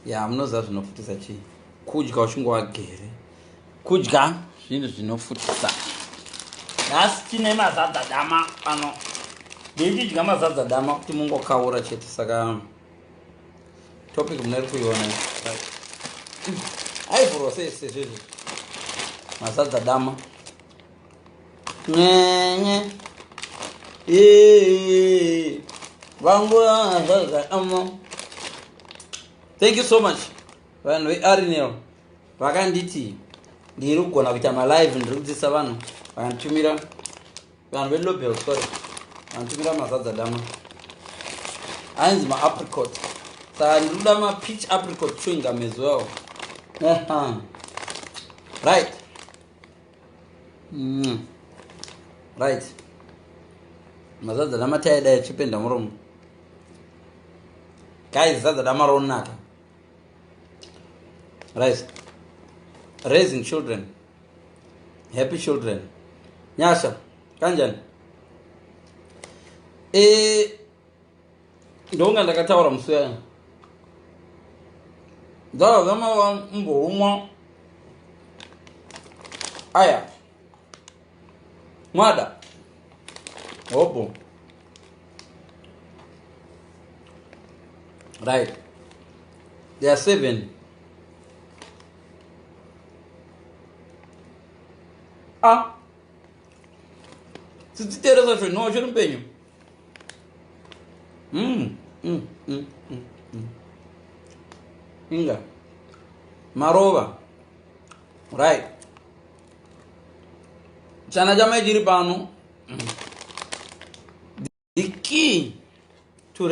Ya, munoziva zvinofutisa chii? Kudya uchinge wagere, kudya zvinhu zvinofutisa. Nhasi tine mazadza dama pano, ndichidya mazadza dama kuti mungokaura chete. Saka topic muneri kuiona, aivhurwa sei sezvezvi mazadza dama nyenye vangu ama. Thank you so much, vanhu veArinel vakanditi ndiri kugona kuita malive, ndiri kudzidzisa vanhu, vakanditumira, vanhu veLobel, sorry, vanditumira mazadza dama ainzi maapricot. Saka ndiri kuda mapeach apricot chewing gum as well. Right. Right, mazadza dama taidai achipenda muromo. Guys, zadza dama ronaka. Right, raising children, happy children. Nyasha, kanjani? Ndonga ndakataura musi uyani, ndazama mborumwa aya mwada hobo. Right, there are seven. Ah, tsitsiteresa zvinhu chiri mupenyu. Inga marova. Right, chana chamai chiri pano.